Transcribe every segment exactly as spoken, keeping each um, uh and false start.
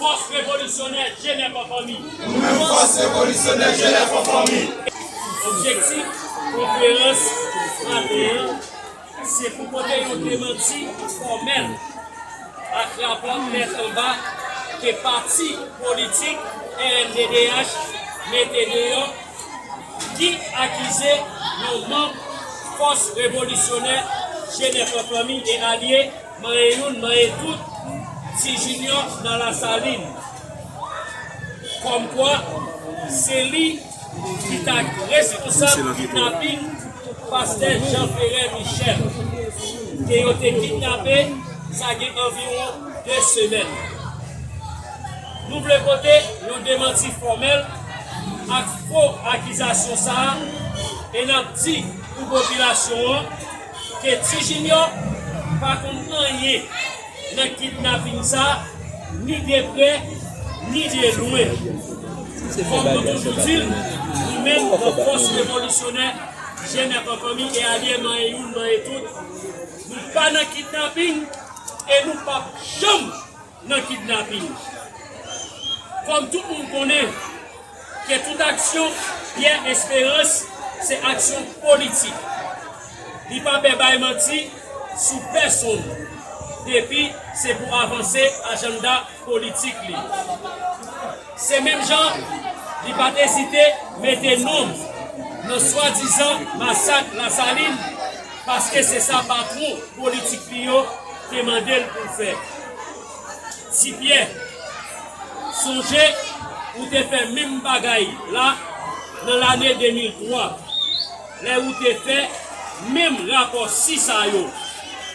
Fòs Revolisyonè Jenèf an Fanmi. Nou menm Fòs Revolisyonè Jenèf an Fanmi. Objektif konferans maten an, se pou pote yon demanti fòmèl ak rapò tèt anba ke pati politik R N D D H mete deyò, ki akize yon manm Fòs Revolisyonè Jenèf an Fanmi e alye, manyen youn, manyen tout, Ti Jinyò nan Lasalin. Kòmkwa, se li ki ta responsab kidnaping pastè Jean Ferret Michel, ke yo te kidnape, sa gen anviwon de semèn. Nou vle pote yon demanti fòmèl ak fo akizasyon sa a, e n ap di pou popilasyon an ke Ti Jinyò pa konn anyen nan kidnaping sa, ni de prè, ni de lwen. Kòm nou toujou di l, nou menm nan Fòs Revolisyonè Jenèf an Fanmi e alye, manyen youn, manyen tout, nou pa nan kidnaping e nou p ap janm nan kidnaping. Kòm tout moun konnen ke tout aksyon Pierre Espérance se aksyon politik. Li pa pè bay manti sou pèsonn, depi se pou avanse ajanda politik li. Se menm jan li pa t ezite mete non m nan swadizan masak Lasalin, paske se sa patwon politik li yo te mande l pou l fè. Ti Pyè, sonje ou te fè menm bagay la nan lane de mil twa, lè ou te fè menm rapò si sa yo,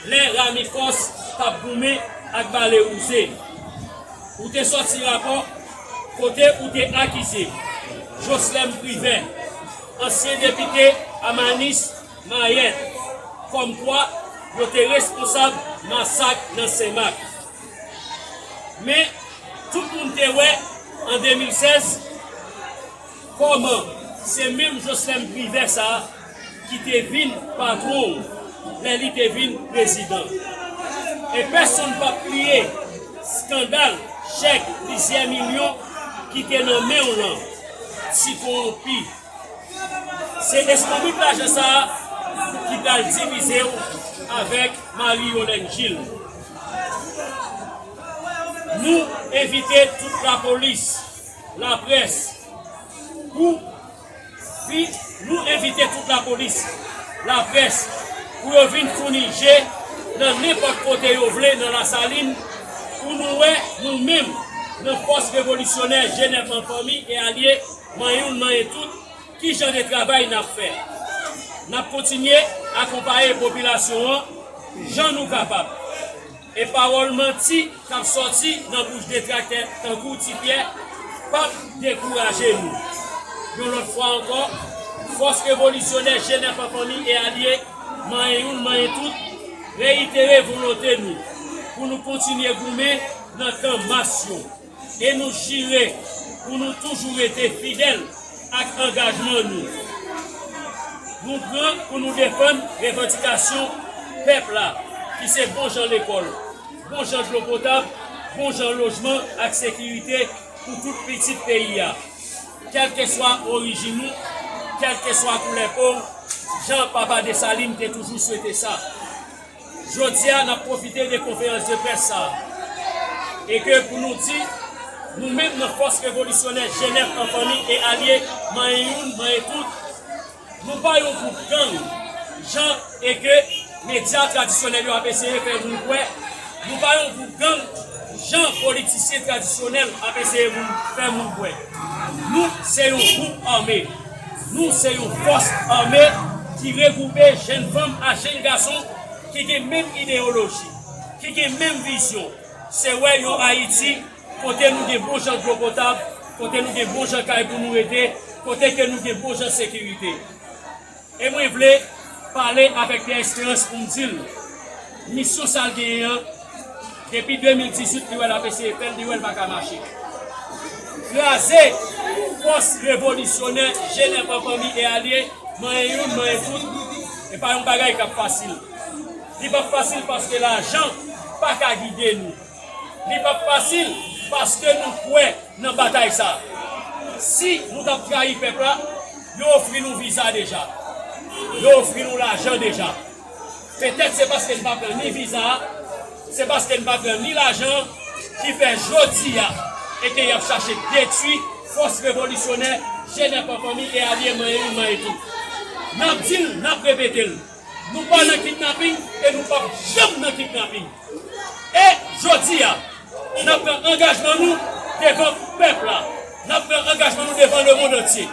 lè Ramikòs t ap goumen ak Bale Wouze. Ou te sòti rapò kote ou te akize Joslèm Privè, ansyen depite Amanis Mayèt, kòmkwa yo te responsab masak nan Senmak. Men, tout moun te wè, an de mil sèz, kòman se menm Joslèm Privè sa a ki te vin patwon w lè li te vin prezidan. E pèsonn p ap bliye eskandal chèk plizyè milyon ki te nan men w lan, ti kowonpi. Se eskonbrit lajan sa a ki pral divize w avèk Marie Yolène Gilles. Nou envite tout lapolis, laprès, pou vi-, nou envite tout lapolis, laprès, pou yo vin founi je nan nenpòt kote yo vle nan Lasalin, pou nou wè nou menm nan Fòs Revolisyonè Jenèf an Fanmi e alye, manyen youn, manyen tout, ki jan de travay n ap fè. N ap kontinye akonpaye popilasyon an jan nou kapab. E pawòl manti k ap sòti nan bouch detraktè tankou Ti Pyè p ap dekouraje nou. Yon lòt fwa ankò, Fòs Revolisyonè Jenèf an Fanmi e alye, manyen youn, manyen tout, reyitere volonte nou pou nou kontinye goumen nan kan mas yo. E nou jire pou nou toujou rete fidèl ak angajman nou. Nou pran pou nou defann revandikasyon pèp la, ki se bon jan lekòl, bon jan dlo potab, bon jan lojman ak sekirite pou tout pitit peyi a. Kèlkeswa orijin ou, kèlkeswa koulè po w, jan Papa Desalin te toujou swete sa. Jodi a, n ap pwofite de konferans de près sa a. E ke pou nou di, nou menm nan Fòs Revolisyonè Jenèf an Fanmi e alye, manyen youn, manyen tout, nou pa yon gwoup gang, jan e ke medya tradisyonèl yo ap eseye fè moun kwè. Nou pa yon gwoup gang, jan politisyen tradisyonèl ap eseye moun, fè moun kwè. Nou se yon gwoup ame. Nou se yon fòs ame ki regwoupe jèn fanm ak jèn gason ki gen menm ideyoloji, ki gen menm vizyon, se wè yon Ayiti kote nou gen bon jan dlo potab, kote nou gen bon jan kay pou nou rete, kote ke nou gen bon jan sekirite. E mwen vle pale avèk Pierre Espérance pou m di l, misyon sa l genyen an, depi de mil dizuit, li wè l ap eseye fè l, li wè l pa ka mache. Kraze Fòs Revolisyonè Jenèf an Fanmi e alye, manyen youn, manyen tout, e pa yon bagay k ap fasil. Li p ap fasil paske lajan pa ka gide nou. Li p ap fasil Paske nou kwè nan batay sa. Si nou t ap trayi pèp la, yo ofri nou viza deja. Yo ofri nou lajan deja. Petèt se paske n pa pran ni viza a, se paske n pa pran ni lajan an ki fè jodi a, e ke y ap chache detwi fòs revolisyonè Jenèf an Fanmi e alye Manyen Youn Manyen Tout. N ap di l, n ap repete l. Nou pa nan kidnaping e nou p ap janm nan kidnaping. E jodi a, n ap pran angajman nou devan pèp la. N ap pran angajman nou devan lemonn antye.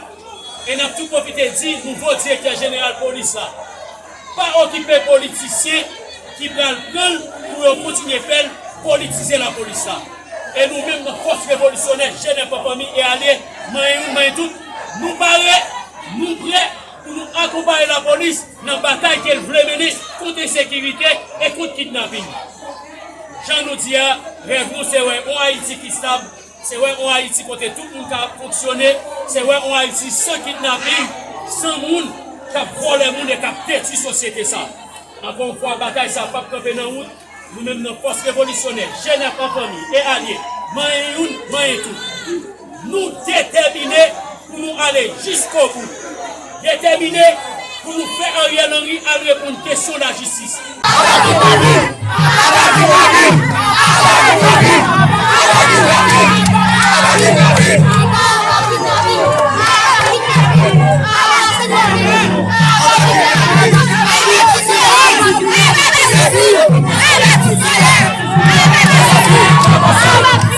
E n ap tou pwofite di nouvo direktè jeneral polis la, pa okipe politisyen ki pral pran l pou yo kontinye fè l politize lapolis la. E nou menm nan fòs revolisyonè Jenèf an Fanmi e alye Manyen Youn Manyen Tout, nou pare, nou prè pou nou akonpaye lapolis nan batay ke l vle mennen kont ensekirite e kont kidnaping. Jan nou di a, rèv nou se wè yon Ayiti ki stab, se wè yon Ayiti kote tout moun ka fonksyone, se wè yon Ayiti san kidnaping, san moun k ap vòlè moun e k ap detwi sosyete sa. Ankò yon fwa, batay sa p ap kanpe nan wout. Nou menm nan fòs revolisyonè Jenèf an Fanmi e alye Manyen Youn Manyen Tout, nou detèmine pou nou ale jiskobou. Detèmine pou nou fè Ariel Henry al reponn kesyon lajistis.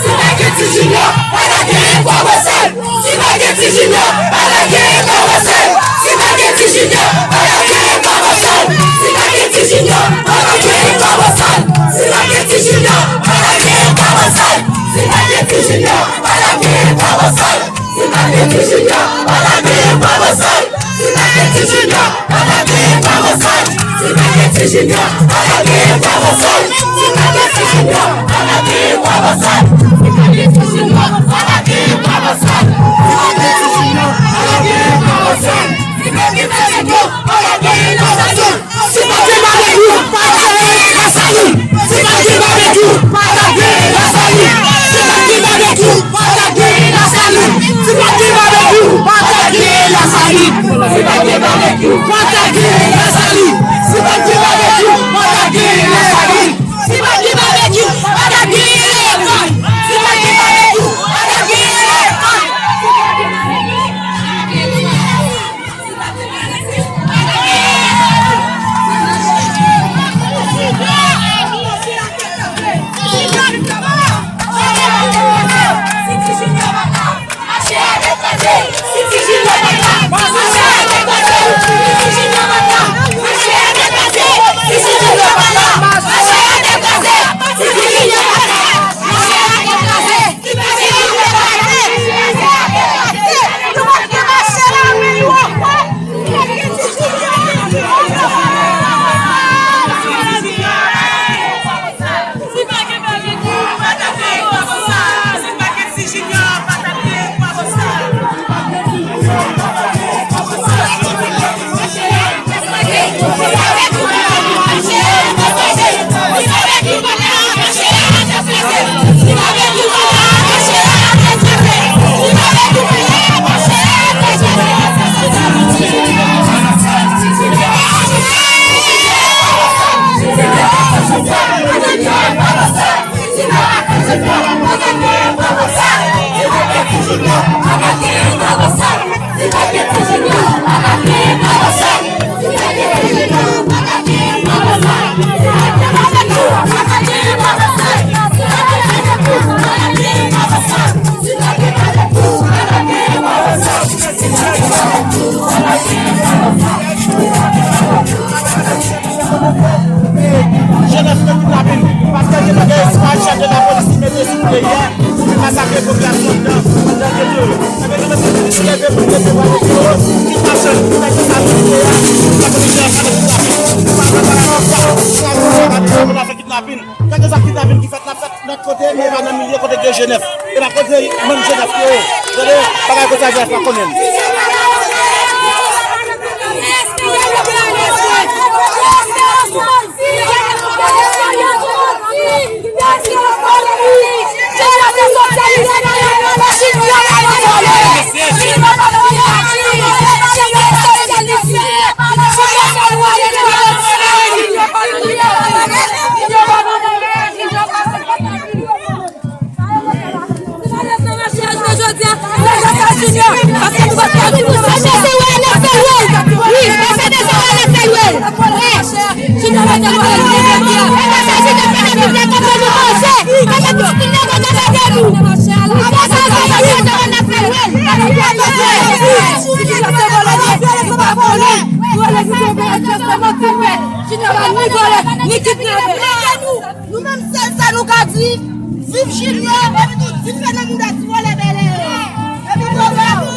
Si pa gen Ti Junior, pa ta gen Pwa Bosal. Si pa gen Ti Junior, pa ta gen Pwa Bosal. Si pa gen Ti Junior, pa ta gen Pwa Bosal. Si pa gen Ti Junior, pa ta gen Pwa Bosal. Si pa gen Ti Junior, pa ta gen Pwa Bosal. Si pa gen Ti Junior, pa ta gen Pwa Bosal. Si pa gen Ti Junior, pa ta gen Pwa Bosal. Si pa gen Ti Junior, pa ta gen Pwa Bosal. Si pa gen Ti Junior, pa ta gen Pwa Bosal. Si pa gen Ti Junior, pa ta gen Pwa Bosal. Si pa gen Ti Junior, pa ta gen Pwa Bosal. Si pa gen Ti Junior, pa ta gen Pwa Bosal. Si pa gen Ti Junior, pa ta gen Pwa Bosal. Si pa gen babekyou, pa ta gen Lasalin. Si pa gen babekyou, pa ta gen Lasalin. Si pa gen babekyou, pa ta gen Lasalin. Si pa gen babekyou, pa ta gen Lasalin. Si pa gen babekyou, pa ta gen Lasalin. Si pa gen babekyou, pa ta gen Lasalin. Si pa gen babekyou, pa ta gen Lèkòl. Si pa gen babekyou, pa ta gen Lèkòl. Jenès yo kidnape l, paske gen espwa chèf de lapolis ki mete sou pye yè pou li masakre popilasyon anndan, anndan geto yo. Ebyen, nou menm nou leve pou nou defwa geto yo, kidnapè yo, nèg yo sa sou pye a, lapolis yo ap kidnape yo. Nou pa pran bagay konsa, nou ap kidnape, nou ap fè kidnaping. Kèlkeswa kidnaping ki fèt, l ap fèt lòt kote, men e pa nan milye kote gen Jenèf. E pa kote menm Jenèf yo ye. Tande, bagay konsa Jenèf pa konnen. Paske nou pa ka di nou mache. Wi, paske nou mache. Wi, paske nou mache. Wi, paske nou mache. Junior pa ni vòlè, ni kidnapè. Nou menm, sèl sa nou ka di, viv Junior, epi tou dife nan mouda ti vòlè bèlè yo. Epi tou bravo.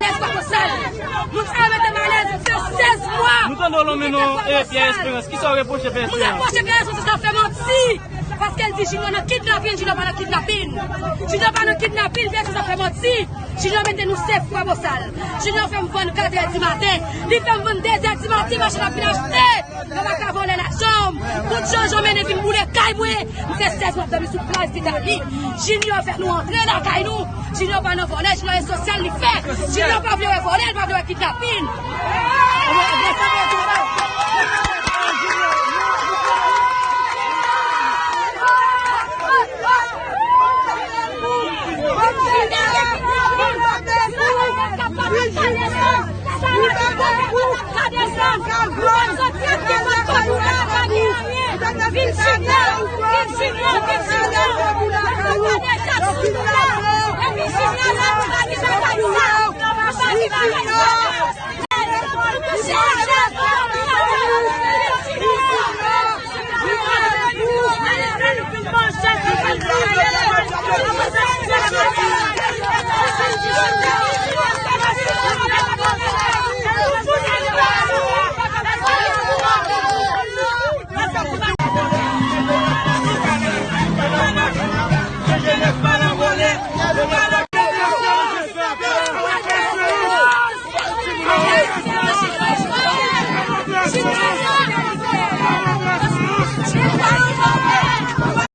Malèz pa pou sal. Nou fè mete malèz, se sèz mwa. Nou tande w lan men non, e Pierre Espérance. Kisa w repwoche Pierre Espérance? Mwen repwoche Pierre Espérance, se sa fè manti. Paske l di Junior nan kidnapin, Junior pa nan kidnapin. Junior pa nan kidnapin, Pierre Espérance ap fè manti. Junior mete nou sèf fwa bosal. Junior fè m vann katrè di maten. Li fè m vann dezè di maten, machann ap vin achte. Yo pa ka vòlè lajan m. Pou Jojo mennen vin boule kay mwen. M fè sèz mwa ap dòmi sou plaj Itali. Junior fè nou antre lakay nou. Junior pa nan vòlè, Junior e sosyal li fè. Junior pa vle wè vòlè, li pa vle wè kidnapin.